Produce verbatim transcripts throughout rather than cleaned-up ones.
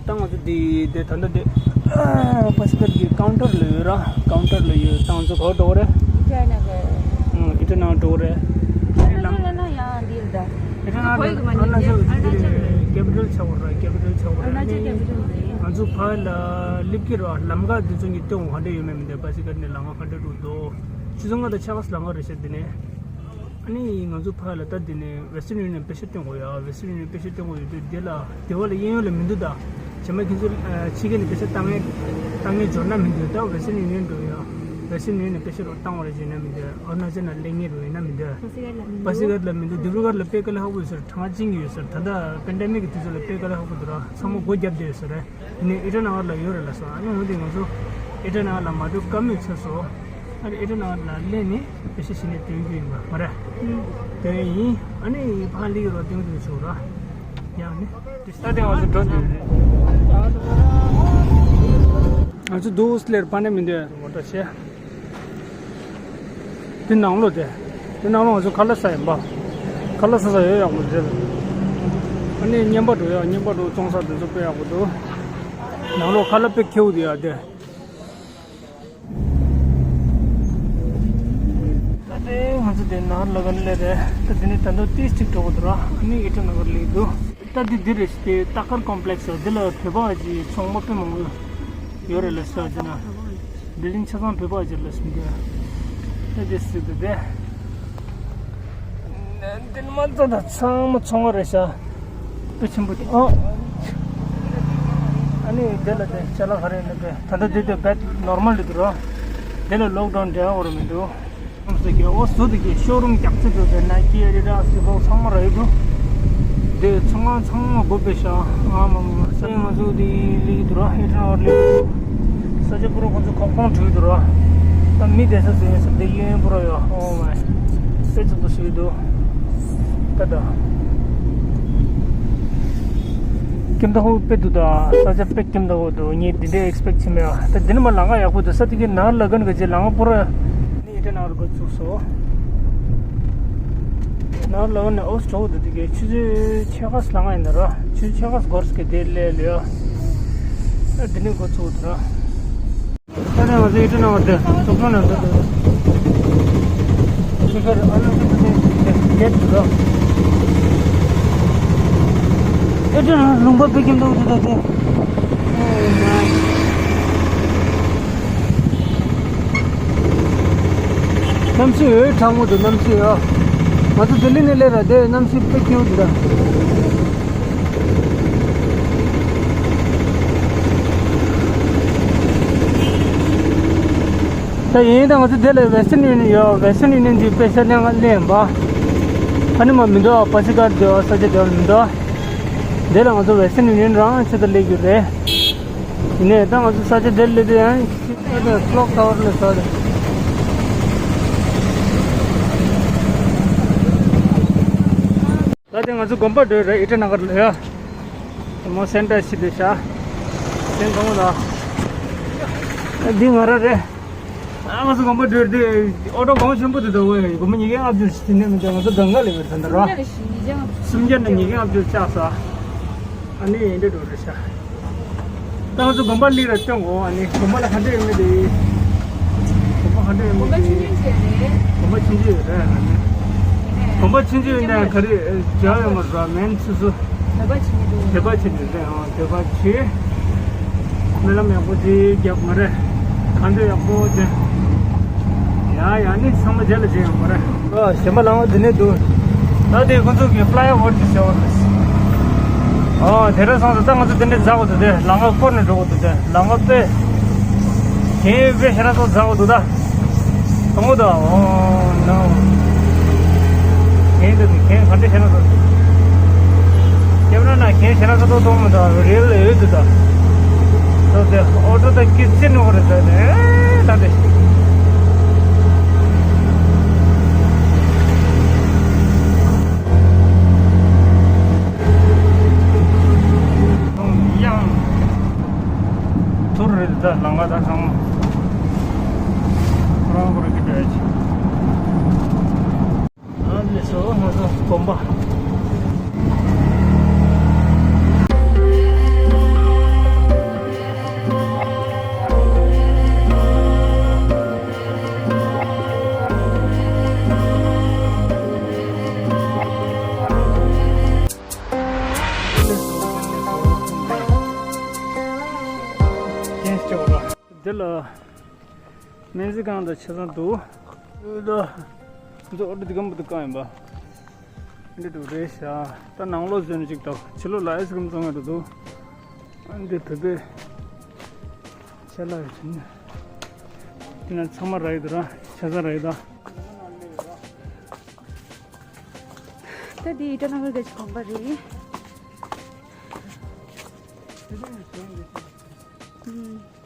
ད་ང་ཚོ་འདི་དེ་ད་ལྟ་དེ་པ་སི་ཀར་གྱི་ཀའུན་ཊར་ལ་ཡོད་ར། ཀའུན་ཊར་ལ་ཡོད། ད་ང་ཚོ་ག་པར་འགྲོ་གི་རེད། ཨིཊ་ཨེ་ནགར། ཨང་། ཨིཊ་ཨེ་ནགར་འགྲོ་གི་རེད། ཨིཊ་ཨེ་ནགར་ལ་ན་ཡང་འདི་རེད་ད། ཨིཊ་ཨེ་ནགར་ལ་ཨ་རུ་ན་ཅལ་གྱི་ཨ་རུ་ན་ཅལ་རེད། ཀེ་པི་ཊལ་ཆགས་པ་ར། ཀེ་པི་ཊལ་ཆགས་པ་ར། ཨ་རུ་ན་ཅལ་ཀེ་པི་ཊལ་རེད། ང་ཚོ་ཕར་ལ་སླེབས་ཀྱི་ར། ལམ་ཁ་འདི་ཚོ་གཉིས་སྟོན་ག་འདྲ་ཡོད་མེད་མི་འདུག་པ་སི་ཀར་ནས་ལམ་ཁ་ག་འདྲ་འགྲོ་འདུག་ཆུ་ཚོད་ལྔ་དང་ཕྱེད་ཀ་ལམ་ཁ་རེད་ཤག་འདི་ནས། ཨ་ནི་ང་ཚོ་ཕར་ལ་ད་འདི་ནས་Western Union་པེ་ཤག་སྟོན་དགོས་ཡ། Western Union་པེ་ཤག་སྟོན་དགོས་ཡོད་དུས་འདི་ལ་དེ་བ་ལ་གཡས་གཡོན་ལ་མི་འདུག་ད་རྗེས་མ་ཁྱེད་ཚོ་ཕྱི་རྒྱལ་ནས་པེ་ཤག་བཏང་ངེས་བཏང་ངེས་འབྱོར་ན་མི་འདུག་ད་Western Union་འགྲོ་ཡ། Western Union་ནས་པེ་ཤག་རོགས་བཏང་བ་རེད་ཟེར་ན་མི་འདུག་ཨ་རུ་ན་ཅལ་ནང་སླེབས་ངེས་རེད་ན་མི་འདུག་པ་སི་ཀར་ལ་མི་འདུག་དི་རུ་གར་ལ་དཔེ་དཀའ་ལས་ཁག་པོ་ཡོད་ཟེར། གྲངས་ཀ་བཅིངས་ཀྱི་ཡོད་ཟེར། ད་ལྟ་པེན་ཌེ་མིག་གི་དུས་ཚོད་ལ་དཔེ་དཀའ་ལས་ཁག་པོ་འདུག་ར། ཚང་མ་སྒོ་བརྒྱབ་བསྡད་ཡོད་ཟེར་རེད། དེ་ནས་ཨིཊ་ཨེ་ནགར་ལ་ཡོད་རེད་ལབ་སོང་། ཨ་ནི་འོ་དེ་ང་ཚོ་ཨིཊ་ཨེ་ནགར་ལ་མ་འགྲོ་ཀ་མེད་ཚར་སོང་། ཨ་ནི་ཨིཊ་ཨེ་ནགར་ལ་སླེབས་ནས་པེ་ཤག་གཞི་ནས་སྟོན་རྒྱུ་ཡིན་པ་མ་རེད། སྟོན་ཡིན། ཨ་ནི་ཕར་སླེབས་ཀྱི་རོགས་སྟོན་དུ་ཆུག་ར། ཡང་ནི་ད་ལྟ་ང་ཚོ་འགྲོ་འདོད་རེད། ང་ཚོ་འདུག་སླེབས་པ་ནས་མི་འདོད་མོ་ཊ་ཆེ། དེ་ནང་ལོགས་དེ། དེ་ནང་ལོགས་ང་ཚོ་ཁ་ལག་ཟ་ཡིན་པ། ཁ་ལག་ཟ་ས་ཡོད་ཡག་པོ་རེད། ཨ་ནི་བརྙན་པར་འགྲོ་ཡག་བརྙན་པར་འགྲོ་བཙོང་ས་དེ་ཚོ་དཔེ་ཡག་པོ་འདུག་ནང་ལོགས་ཁ་ལག་དཔེ་ཁེའུ་དེ་ཡག་དེ། ད་དེ་ང་ཚོ་དེ་ནང་ལ་ག་ནས་སླེབས་རེད། ད་དེ་ནས་ད་དུང་ཏིས་གཅིག་འགྲོ་དགོས་འདུག་ར། ཨ་ནི་ཨིཊ་ཨེ་ནགར་སླེབས་འདུག་ད་འདི་འདི་རེད་ཤག་དེ་ཏཱ་ཀར་ཀོམ་པི་ལེགས་སི་རེད། འདི་ལ་བོད་པ་གི་ཚོང་པ་དཔེ་མང་པོ་ཡོད་རེད་ལབ་ཤག་འདི་ན་བིལ་ཌིང་ཆ་ཚང་བོད་པ་གི་རེད་ལབ་ཤག་འདི་ད་དེ་སྲིད་དེ་དེ་འདི་ནི་མ་རྩ་དང་ཚང་མ་ཚོང་པ་རེད་ཤག་དཔེ་ཆེན་པོ་དེ། ཨོ། ཨ་ནི་དེ་ལ་དེ་ཅ་ལག་ག་རེ་ཡིན་ན་དེ་ད་ལྟ་དེ་དེ་བེད་ནོར་མལ་རེད་འདུག་རོ། དེ་ལ་ལོག་ཌའུན་འབྲེལ་བ་ར་མི་འདུག་ཨོ་སོ་དེ་གི་ཤོ་རུམ་རྒྱག་ཚད་དུ་དེ་ནའི་ཀི་ཨེ་ཌི་ཌ་སི་གི་བོག་ཚང་མ་ར་ཡོད་འདུག་དེ་ཚོང་ཁང་ཚང་མ་སྒོ་ཕྱེ་ཤག་ཨ་མ་མ་མ་ས་ཡ་ང་ཚོ་དེ་ལི་དུ་ར་ཧེ་ཁྲ་ཨར་ལི་ས་ཆ་པུ་ར་ཁོང་ཚོ་ཁོག་པོང་བྲིས་འདུག་ར། ད་མི་བསྡད་ས་ཟེར་ཡིན་ས་དེ་གཡས་གཡོན་པུ་ར་ཡོད། ཨོ་མ་དཔེ་ཚུགས་པ་ཞིག་འདུག་ད་ད། ཀེམ་ད་ཧོ་དཔེ་འདུག་ད་ས་ཆ་དཔེ་ཀེམ་ད་ཧོ་འདུག་ངས་འདི་འདྲའི་ཨེག་སི་པེག་བྱས་མེད་པ། ད་འདི་ནི་མ་ལམ་ཁ་ཡག་པོ་འདུག་ས་དེ་གི་ནང་ལ་གན་ག་ཅི་ལམ་ཁ་པོ་ར་ནི་ཨེ་ཏེ་ནང་རུ་འགོ་ཚུགས་སོ། ནང་ལ་གན་ནས་ཨོ་སི་གྲོགས་འདུག་དེ་གི་ཆུ་ཚོད་ཕྱེད་ཀ་ལམ་ཁ་ཡིན་ན་ར་ཆུ་ཚོད་ཕྱེད་ཀ་འགོར་སི་གི་དེ་ལས་ལོས་ཨ་འདི་ནས་འགོ་ཚུགས་འདུག་ར། ད་ནས་ང་ཚོ་ཨེ་ཏེ་ནང་བར་དུ་ཚོགས་ཁང་ནང་འགྲོ་འདུག་ཁྱེད་ཀར་ཨ་ལོ་ཁྱེད་ཚོ་དེ་ལེབ་འདུག་ར། ཨེ་ཏེ་ནང་ལུང་པ་དཔེ་ཀེམ་འདུག་འདུག་ད་དེ། གནམ་གཤིས་འོད་གྲང་མོ་འདུག་གནམ་གཤིས་ཡོ། ང་ཚོ་ལྡི་ལི་ནས་སླེབས་ར་དེ་གནམ་གཤིས་དཔེ་སྐྱིད་པོ་འདུག་ད། ད་ཡིན་ད་ང་ཚོ་དེ་ལ་Western Union་ཡོད། Western Union་འདི་པེ་ཤ་ལེན་ལེན་པ། ཨ་ནི་མ་མི་འདུག་པ་སི་ཀར་དེ་ས་ཆ་དེ་མི་འདུག་དེ་ལ་ང་ཚོ་Western Union་རང་ཆེད་དུ་སླེབས་རྒྱུ་རེད། ཡིན་ནའི་ད་ང་ཚོ་ས་ཆ་དེར་སླེབས་དུས་ཡང་ཨ་ད་Clock Tower་ལ་ཟེར། ད་དེ་ང་ཚོ་དགོན་པ་འགྲོ་རེད། ཨེ་ཏེ་ནག་གར་ལ་ཡ། དེ་མོ་སེན་ཊར་ཞིག་འདུག་ཤག་སེང་གོང་ལ། འདི་ང་རང་རེད། ཨ་ང་ཚོ་དགོན་པ་འགྲོ་རེད། ཨོ་ཊོ་གོང་ཆེན་པོ་དེ་ད་འོ་ཡ་སྒོར་མོ་ཉིས་བརྒྱ་ལྔ་བཅུ་ཞིག་དེ་ནས་མི་འདུག་ང་ཚོ་གང་ག་ལ་ཡོད་ད་འདི་ར། སུམ་བརྒྱ་ནས་ཉིས་བརྒྱ་ལྔ་བཅུ་བཅག་ས། ཨ་ནི་ཡིན་འདྲ་འགྲོ་རེད་ཤག་ད་ང་ཚོ་དགོན་པ་སླེབས་ར་སྟོན་གོ་ཨ་ནི་དགོན་པ་ལ་ག་འདྲ་ཡོད་མེད་དེ། དགོན་པ་ག་འདྲ་ཡོད་མེད་དེ། དགོན་པ་ཆུང་ཆུང་ཅིག་རེད། དགོན་པ་ཆུང་ཆུང་ཡོད་རེད་ཨ་ནི། དགོན་པ་ཆུང་ཆུང་ཡོད་ན་ག་རེ་རྒྱག་ཡོད་མ་རེད་མན་སུ་སུ། དད་པ་བྱེད་ཀྱི་འདུག་དད་པ་བྱེད་ཀྱི་རེད་ཨང་། དད་པ་བྱེད། སྨོན་ལམ་ཡག་པོ་དེ་རྒྱབ་མ་རེད། གང་འདྲ་ཡག་པོ་དེ། ཡ་ཡ་ནི་ཚང་མ་རྗེས་ལ་བྱེད་ཡོང་མ་རེད། ཨ་གཞན་པ་ལའང་འདི་ནས་འདུག་ད་དེ་ཁོ་ཚོ་གི་Flyover་དེ་ཟེར་བ་རེད། ཨ་དེ་ར་སོང་ཙང་ད་ང་ཚོ་དེ་འདྲ་འཛེག་དགོས་འདུག་དེ་ལམ་ཁ་བསྐོར་ནས་འགྲོ་དགོས་འདུག་དེ་ལམ་ཁ་དཔེ། གན་དཔེ་ཞེ་དྲག་ཚོ་འཛེག་དགོས་འདུག་ད། གཏོང་གོ་ད། ཨོ་ནོ། གན་འདི་གན་ག་འདྲ་ཞེ་ན་ཚོ། ཁྱེད་རང་ན་གན་ཞེ་ན་ཚོ་གཏོང་མི་ད་རེལ་ཡོད་འདུག་ད། ད་དེ་ཨོ་ཊོ་ད་ཀི་ཙི་ནོ་རེད་ད་དེ། ད་དེ། ཡང་། ཐུར་རེད་ད་ལམ་ཁ་ད་ཚང་མ། ཁོ་རང་ཁོ་རང་གི་འདྲ་ཡོད་ཅིག་ཨ་ལེ་སོ་ང་ཚོ་དགོན་པ། དེ་ལ་སྨན་རྩིས་ཁང་དང་ཆ་ཚང་འདུག་ད་ཚོ་འདི་གམ་བུ་དུ་གང་ཡིན་པ། འདི་འདུག་རེད་ཤག་ད་ནང་ལོགས་བཟོས་ནས་ཅིག་དང་ཕྱི་ལོགས་ལ་ཨེ་སི་ཀྲིམ་བཙོང་ཡ་འདུག་ཨ་འདི་བོད་པའི་ཆ་ལག་ཡོད་ཆེ་ནས། དེ་ན་ཚང་མ་རག་ཡོད་འདུག་ར། ཆ་ཚང་རག་ཡོད་ད། ད་འདི་ཨི་ཊ་ན་གར་གྱི་དགོན་པ་རེད། ཨུམ།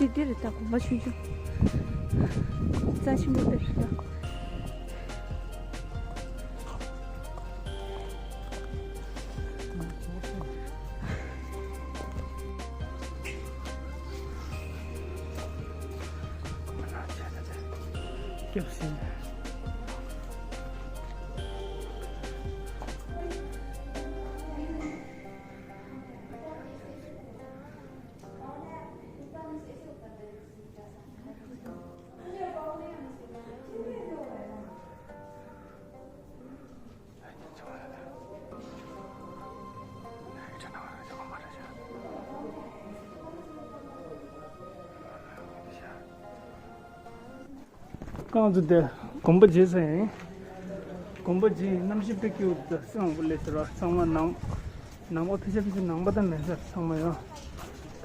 དེ་འདིར་ད་གོམ་པ་ཆུང་ཆུང་། རྩ་ཆེན་པོ་དེར་ད། སྐྱབས་སེ། རྐང་ཚོ་དེ་གོམ་པ་རྗེས་ས་ཡིན། གོམ་པ་རྗེས་གནམ་གཤིས་དཔེ་སྐྱིད་པོ་འདུག་སེམས་པོ་ལེགས་ཟེར་བ་ཚང་མ་ནང་། ནང་པ་ཕལ་ཆེར་ཕལ་ཆེར་ནང་པ་དང་མེད་ས་ཚང་མ་ཡོད།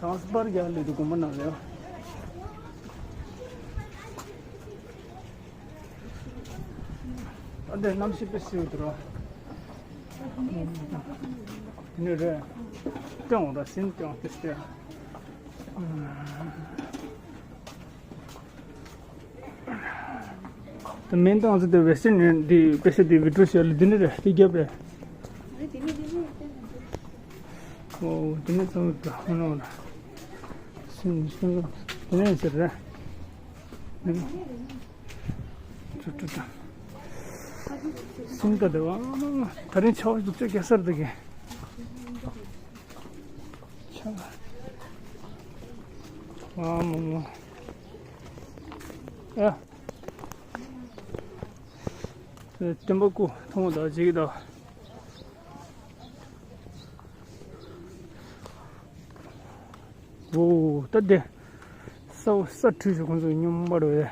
གང་སྤར་རྒྱག་ལས་འདུག་དགོན་པ་ནང་ལ་ཡོད། ཨ་འདི་གནམ་གཤིས་དཔེ་སྲིད་འདུག་ར། དེ་ནས་རེད། སྟོན་འོང་ར་སིན་སྟོན་དེ་སྟེ། ད་མེན་ཏང་ཚོ་དེ་ཝེ་སི་ཊན་ཡུ་ནི་ཡན་འདི་པེ་ས་དེ་ཝི་ཌྲོ་ཤེལ་འདི་ནི་རེད་དེ་རྒྱབ་རེད། ཨོ་དེ་ནི་ཚང་མ་ད་ཧོ་ནོ་ར། སིན་སིན་དེ་ནི་ཟེར་རེད། ཅུ་ཅུ་ཅུ། སིན་ད་དེ་བ་ད་རིང་ཆ་བ་ཅུ་ཅུ་གེ་སར་དེ་གེ། ཆ་ཨ་མོ་མོ། ཨ། སྟོན་པ་སྐུ་མཐོང་བ་དང་ཅིག་དང་། འོ་ད་དེ། ས་ས་ཁྲུས་ཤིག་ཁོང་ཚོ་སྙོམས་པར་བས།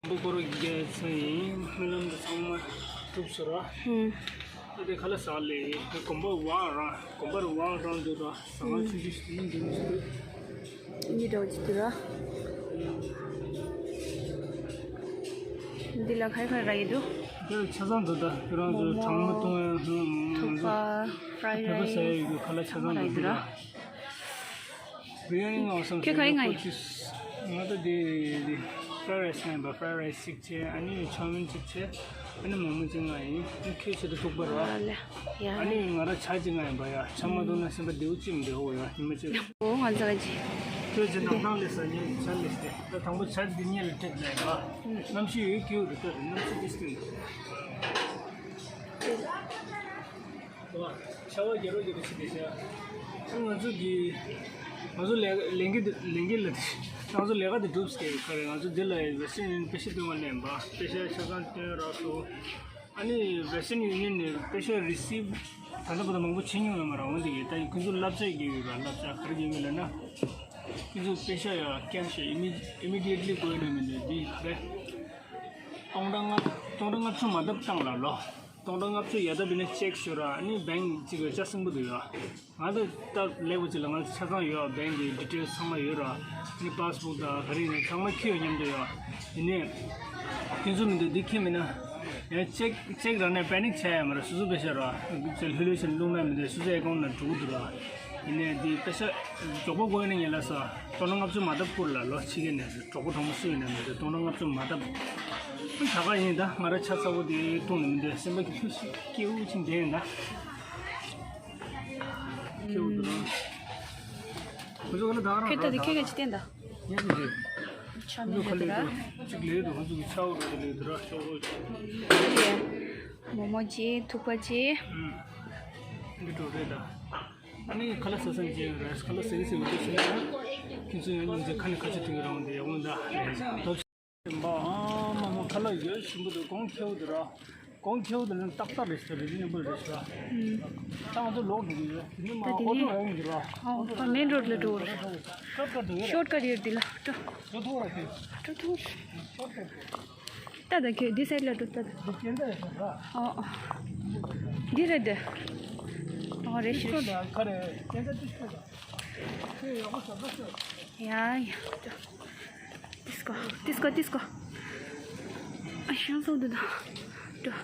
དང་པོ་སྐོར་རྒྱག་ཚར་ཡིན། སྨོན་ལམ་དུ་ཚང་མ་གྲུབ་སོང་ར། ཧུམ། ད་དེ་ཁ་ལག་ཟ་ལེ། དགོན་པ་བང་རང་། དགོན་པར་བང་རང་འདུག་ར། ཟ་ང་ཆུང་ཆུང་ཞིག་ཡིན་འདུག་ཟེར། གཉིས་འདྲ་བོ་ཅིག་འདུག་ར། འདི་ལ་ཁ་ཁ་ར་ཡི་འདུག་དེ་ཆ་ཚང་འདུག་ད་ཁྱོད་རང་ཚོ་གྲང་མོ་བཏུང་ཡ་ཧུམ་ཐུག་པ། ཧུམ། ཕྲའི་ཕེ་པར་ཟ་ཡ་ཡི་འདུག་ཁ་ལག་ཆ་ཚང་འདུག་ར། རི་ཡ་ནི་ང་བསམ་ཁྱོད་ག་རེ་ང་ཡིན། ང་ད་དེ་དེ་ཕྲའི་རའི་སི་ང་ཡིན་པ། ཕྲའི་རའི་སི་གཅིག་བྱས། ཨ་ནི་ཆའོ་མིན་གཅིག་བྱས། ཨ་ནི་མོག་མོག་གཅིག་ང་ཡིན། ཨ་ནི་ཁྱོད་ཆེད་དུ་ཐུག་པ་ར། ཨ་ལེ། ཡ། ཨ་ནི་ང་ར་ཇ་གཅིག་ང་ཡིན་པ་ཡ། ཇ་མ་འཐུང་ན་སེམས་པ་བདེ་པོ་གཅིག་མི་བདེ་བོ་ཡ་ཉི་མ་གཅིག་འོ་ང་ཟ་ག་ཅི། ཁྱོད་ཀྱི་ནང་ཐང་ལས་ས་ཉིན་ཇ་ལས་ཏེ། ད་དང་པོ་ཇ་འདི་ཉལ་ལ་སྤྲད་ལས་པ། གནམ་གཤིས་ཡོད་སྐྱིད་པོ་རེད། ད་གནམ་གཤིས་འདི་སྟེང་། ཆར་པ་རྒྱག་རོགས་རྒྱག་རོགས་བྱེད་དེ་ཤག་ང་ཚོ་གི་ང་ཚོ་ལས་ལས་འགན་དེ་ལས་འགན་ལ་དེ་ང་ཚོ་ལས་ཀ་དེ་སྒྲུབ་སྐྱེལ་ག་རེ། ང་ཚོ་འདི་ལ་ཝེ་སི་ཊན་ཡུ་ནི་ཡན་པེ་ཤ་སྟོན་པ་ལེན་པ། པེ་ཤ་ཆ་ཚང་སྟོན་རག་སོང་། ཨ་ནི་ཝེ་སི་ཊན་ཡུ་ནི་ཡན་ནས་པེ་ཤ་རི་སིབ་ད་ལྟ་བར་དུ་མང་པོ་བྱེད་མྱོང་ཡོད་མ་རེད། འོན་ཏེ་ད་ཁོང་ཚོ་བསླབ་བྱ་རྒྱག་ཡོད་ར། བསླབ་བྱ་ག་རེ་རྒྱག་ཡོད་ལབ་ན། ཁོང་ཚོ་པེ་ཤ་ཡ་ཀེཤ་ཨི་མི་ཨི་མི་ཌི་ཡེ་ཊི་ལི་དགོས་ནི་མི་འདུག་འདི་ག་རེ། སྟོང་ཕྲག་ལྔ་སྟོང་ཕྲག་ལྔ་བཅུ་མ་བཏབ་བཏང་ལ་ལོ། སྟོང་ཕྲག་ལྔ་བཅུ་ཡ་ད་བི་ནས་ཅེག་ཞུ་ར། ཨ་ནི་བེང་གཅིག་ཡོད་ཆ་སྲིན་པོ་འདུག་ཡ། ང་ད་སྟབས་ལེགས་པོ་ཅིག་ལ་ང་ཆ་ཚང་ཡོད། བེང་གི་ཌི་ཊེལ་ཚང་མ་ཡོད་ར། ཨ་ནི་པཱ་སི་བུག་དང་ག་རེ་ཡིན་ན་ཚང་མ་ཁྱི་ཡོད་མཉམ་དུ་ཡོད། ཡིན་ནའི་ཁྱེད་ཚོ་མི་འདུག་འདི་ཁྱི་མིན་ན་ཡང་ཅེག་ཅེག་ར་ནས་པེ་ནིག་བྱས་ཡ་མ་ར། སོ་སོ་པེ་ཤ་ར་ཅེག་ལྷོད་ལྷོད་བྱས་ནས་བླུགས་ན་མི་འདུག་སོ་སོ་ཨེ་ཀའུན་ཊི་ནང་འགྲོ་གི་འདུག་ར། ཡིན་ནའི་འདི་པེ་ཤ་མགྱོགས་པོ་དགོས་ཡིན་ན་ངེད་ལ་ས་སྟོང་ཕྲག་ལྔ་བཅུ་མ་བཏབ་བསྐུར་ལ་ལོ། ཕྱི་རྒྱལ་ནས་གྲོགས་པོ་གྲོགས་མོ་སུ་ཡིན་ན་མི་འདུག་སྟོང་ཕྲག་ལྔ་བཅུ་མ་བཏབ། ད་ག་ཡིན་ད། ང་ར་ཆ་ཚ་བོ་དེ་བཏུང་ནས་མི་འདོད། སེམས་པ་གི་ལྷོད་ཤིག་སྐྱེ་བོ་ཅིག་འདྲ་ཡིན་ད། སྐྱེ་བོ་འདུག་ར། ཁོ་ཚོ་ག་ལ་ད་རང་ཁྱོད་ད་རང་དེ་ཁྱོད་ཀྱི་ཅི་བསྟན་ད། ཡིན་འདི། ཆ་མི་འདོད་ད། ཅིག་ལས་འདུག་ཁོ་ཚོ་གི་ཆ་བོ་འདྲ་ལས་འདུག་ར། ཤོག་རོ་ཅིག་མོག་མོག་ཅིག་ཐུག་པ་ཅིག་འདི་འགྲོ་རེད་ད། ཨ་ནི་ཁ་ལག་ཟ་སེམས་ཅན་རེད། ཁ་ལག་ཟ་ཡི་ཟེར་བ་དེ་ཟེར་ན། ཁྱེད་ཚོ་ཡང་སྙིང་རྗེ། ཁ་ནས་ཁ་ཆུ་ཐོན་གི་རང་དེ་ཡག་པོ་འདུག་ད། ཨ་མ་མ་ཁ་ལག་ཡོད་ཞིམ་པོ་འདུག་གོང་ཁེའུ་འདུག་ར། གོང་ཁེའུ་འདུག་ལ་ཏག་ཏག་རེད་ཤག་རེད་རྣམ་པ་རེད་ཤག་ད་ང་ཚོ་ལོག་འགྲོ་གི་ཡོད། དེ་ནི་མ་ད་དེ་ཨོ་ནི་ཊོ་རང་ཡིན་གི་ར། ཨོ་ད་མེན་རོཌ་ལ་འགྲོ་ར། ཤོར་ཀ་ཊི་འདུག་ཤོར་ཀ་ཊི་ཡོད་དེ་ལ་འགྲོ། འགྲོ་ཐུབ་ར་ཁྱེད། འགྲོ་ཐུབ། ཤོར་ཀ་ཊི། ད་ད་ཁྱོད་འདི་སའིཌ་ལ་འགྲོ་ད་ད། འདི་སྐྱེ་འདྲ་ཡོད་ཤག་ར། ཨོ་ཨོ། འདི་རེད་དེ། ཨོ་རེད་ཤག་ཤོར་ད་ག་རེ་སྐྱེ་འདྲ་ཅིག་ཤོར་ད། ཁྱོད་ཡག་པོ་ཟ་ད་ཤོར། ཡ་ཡ། ཏིས་ཀོ་ཏིས་ཀོ་ཏིས་ཀོ། ཨ་ཤང་སོང་འདུག་ད། འགྲོ།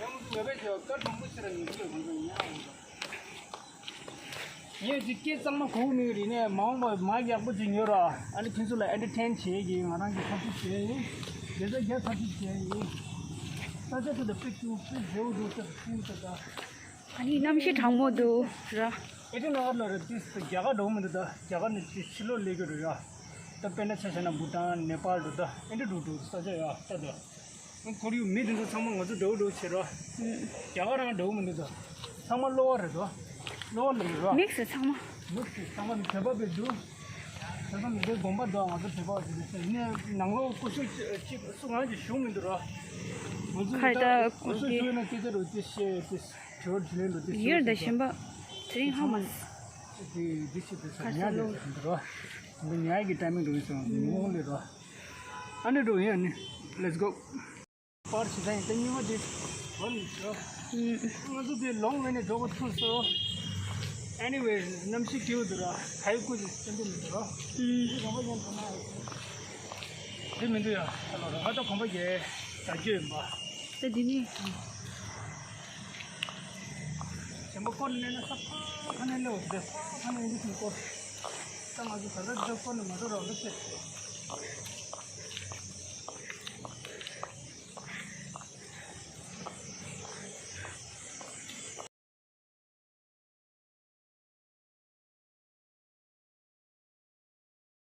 ཨུམ། ཨུམ། ག་རེ། ཨུམ། ཡ་ཡ། ངས་ཅིག་སྐད་གཙང་མ་གོ་མེད་རེད་ནས། མ་འོངས་པ་མ་ཡག་པོ་ཅིག་ཉོས་ར། ཨ་ནི་ཁྱེད་ཚོ་ལ་ཨེན་ཊར་ཊེན་བྱེད་ཀྱི། ང་རང་གི་ཐབས་ཤེས་བྱས་ཡིན། དེ་ཚོ་རྒྱ་ཐབས་ཤེས་བྱས་ཡིན། ས་ཆ་དེ་ལ་དཔེ་སྐྱིད་པོ་དཔེ་བདེ་པོ་འདུག་ཟེར་གསུངས་ཟེར་ད། ཨ་ནི་གནམ་གཤིས་གྲང་མོ་འདུག་ར། ཨེ་ཊི་ནག་ལ་རེད། དེ་རྒྱ་གར་འགྲོ་མི་འདུག་ད། རྒྱ་གར་ནས་དེ་ཕྱི་ལོགས་སླེབས་ཀྱི་རེད་ར། ད་དཔེར་ན་ཆ་བཞག་ན་བྷུ་ཊན་ནེ་པཱལ་འགྲོ་ད། ཨེ་འདྲ་འགྲོ་འགྲོ་ས་ཆ་ཡ་ད་ད། ཁོར་ཡུག་མི་དེ་ཚོ་ཚང་མ་ང་ཚོ་འདྲ་བོ་འདྲ་བོ་བྱེད་རོགས། རྒྱ་གར་རང་འདྲ་བོ་མི་འདུག་ད། ཚང་མ་གློ་བ་རེད་དོ། གློ་བ་ལ་རེད་རོགས། མིག་སི་ཚང་མ། མིག་སི་ཚང་མ་ནི་བོད་པ་བས་འདུག་བོད་པ་མི་འདུག་དགོན་པ་འདུག་ང་ཚོ་བོད་པ་བ་ཞིག་རེད་ཟེར་ནས། ནང་ལོགས་སྐུ་ཞབས་གཅིག་སུ་ང་གི་གཞུང་མི་འདུག་རོགས། ང་ཚོ་ཁ་ད་སྐུ་ཞབས་གཅིག་ཡོད་ན་སྐད་ཆ་རོགས་ཅེས་བཤད་དེ་དྲི་བ་དྲིས་ལན་རོགས་ཅེས་ཡོད་ད་ཞིམ་པ། དེ་རིང་ཧ་མ། དེ་དེ་ཆེད་དུ་ཁ་ཉལ་ས་ལོ་ནས་འདུག་རོགས། ཉལ་གྱི་ཊའི་མིང་འགྲོ་ཡིན་ཟེར་བ་ངོ་ལས་རོགས། ཨ་ནི་འགྲོ་ཡིན། ཨ་ནི་let's go། པར་ཞིག་ད་ཡིན་ད་གཉིས་པ་དེ་བར་ནས་ཤོག་ང་ཚོ་དེ་ལོང་བས་ནས་འགྲོ་གི་ཐུག་སོང་། Anyway གནམ་གཤིས་སྐྱིད་པོ་འདུག་ར། ཁ་ཡི་སྐུ་ཞིག་སེམས་པོ་མི་འདུག་ར། དེ་མི་འདུག་ཡ། ཨ་ལོ་ར་ང་ད་གོམ་པ་རྒྱག་ད་རྒྱུ་ཡིན་པ། ད་འདི་ནི། གཞན་པ་སྐོར་ནས་ན་ས་ཕ་ཕ་ནས་ལེའོ་དེ་ཕ་ཕ་ནས་འདི་ཐུག་སྐོར། ད་ང་ཚོ་ད་ལྟ་འདི་སྐོར་ནས་མ་འགྲོ་ར་ལོ་ཚེ།